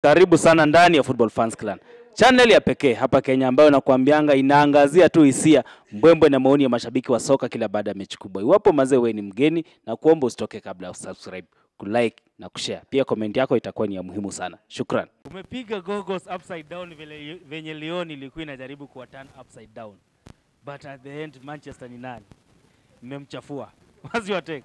Karibu sana ndani ya Football Fans Clan, channel ya pekee hapa Kenya ambayo nakuambianga inaangazia tu hisia, mbwembwe na maoni ya mashabiki wa soka kila baada ya mechi kubwa. Iwapo mazee wewe ni mgeni, na kuomba usitoke kabla ya kusubscribe, kulike na kushare. Pia comment yako itakuwa ni ya muhimu sana. Shukran. Umepiga goggles upside down vile venye Lyon ilikuwa inajaribu kuwa turn upside down. But at the end Manchester ni nani? Mmemchafua. What's your take?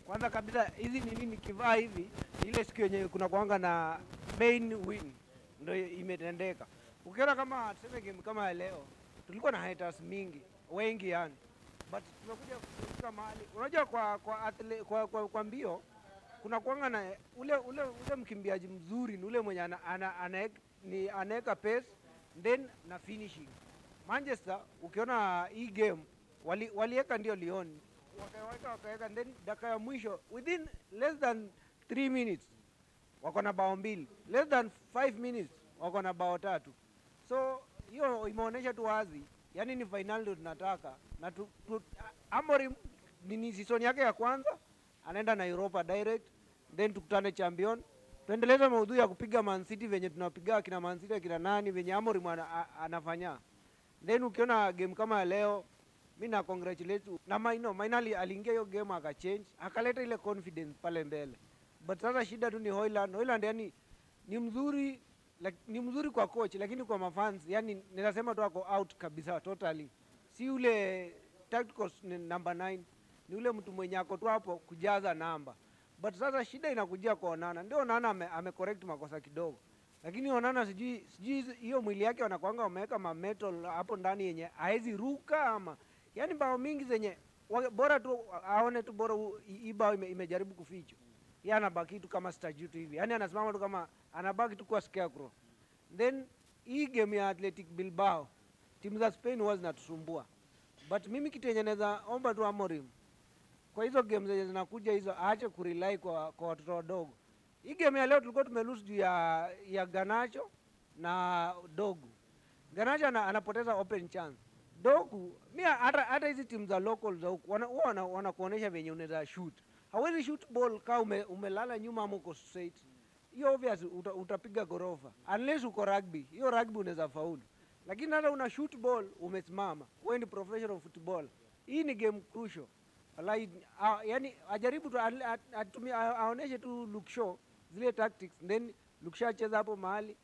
Kwanza kabisa hizi nini nikivaa hivi, ile siku yenye kuna kuanga na main win ndio imetendeka. Ukiona kama tuseme game kama ya leo, tulikuwa na haters mingi, wengi yani. But tumekuja kufika mahali. Unajua kwa mbio kuna kuanga na ule mkimbiaji mzuri ni ule mwenye anaweka pace then na finishing. Manchester ukiona hii game waliweka ndio Lyon wakaweka then dakika ya mwisho within less than 3 minutes wako na bao 2, less than 5 minutes wako na bao 3. So hiyo imeonyesha tu wazi, yani ni final ndio tunataka na Amorim ni season yake ya kwanza anaenda na Europa direct, then tukutane champion, tuendeleze maudhui ya kupiga Man City venye tunapiga kina Man City kina nani venye Amorim anafanya. Then ukiona game kama leo, mimi na congratulate na Maino aliingia hiyo game akachange, akaleta ile confidence pale mbele. But sasa shida tu ni Hoyland. Hoyland yani ni mzuri, like, ni mzuri kwa coach lakini kwa mafans yani ninasema tu ako out kabisa totally. Si ule tactical number 9, ni ule mtu mwenye ako tu hapo kujaza namba. But sasa shida inakujia kwa Onana. Ndio Onana ame correct makosa kidogo. Lakini Onana sijui hiyo mwili yake wanakuanga wameweka ma metal hapo ndani yenye haezi ruka ama yani bao mingi zenye bora tu aone tu bora hii bao imejaribu kufichwa. Yeye anabaki tu kama statue tu hivi. Yani anasimama tu kama anabaki tu kwa scarecrow. Then hii game ya Athletic Bilbao, timu za Spain huwa zinatusumbua. But mimi kitu yenye naweza omba tu Amorim, kwa hizo game zenye zinakuja hizo aache kurely kwa watoto wadogo. Hii game ya leo tulikuwa tumelose juu ya Garnacho na Dogu. Garnacho anapoteza open chance. Dogu, mimi hata hizi timu za local za huku wanakuonesha venye unaweza shoot. Hawezi shoot ball kama umelala nyuma ama uko straight. Hiyo obvious utapiga gorofa. Unless uko rugby. Hiyo rugby unaweza faulu. Lakini hata una shoot ball umesimama. Wewe ni professional football. Hii ni game crucial. Wallahi yani ajaribu tu atumie aoneshe tu Luke Shaw zile tactics, then Luke Shaw cheza hapo mahali.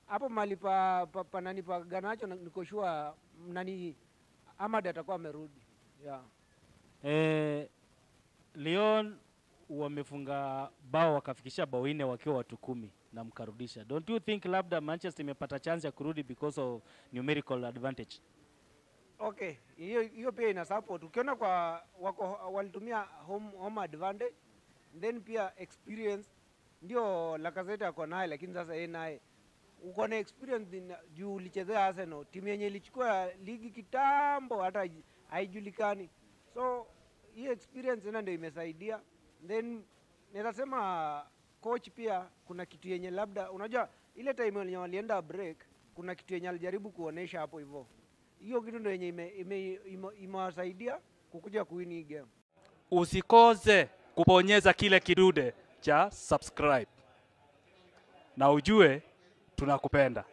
Hapo mahali pa nani pa Garnacho niko sure nani Amad atakuwa amerudi. Yeah. Lyon wamefunga bao wakafikisha bao 4 wakiwa watu 10 na mkarudisha. Don't you think labda Manchester imepata chance ya kurudi because of numerical advantage? Okay, hiyo pia ina support. Ukiona kwa wako walitumia home advantage, then pia experience ndio Lacazette ako naye, lakini sasa yeye naye uko na experience juu ulichezea Arsenal, timu yenye ilichukua ligi kitambo hata haijulikani. So hiyo experience ndio imesaidia. Then naweza coach pia kuna kitu yenye labda unajua ile time yenye walienda break kuna kitu yenye alijaribu kuonesha hapo hivyo. Hiyo kitu ndio yenye imewasaidia kukuja kuwin hii game. Usikose kubonyeza kile kidude cha subscribe. Na ujue tunakupenda.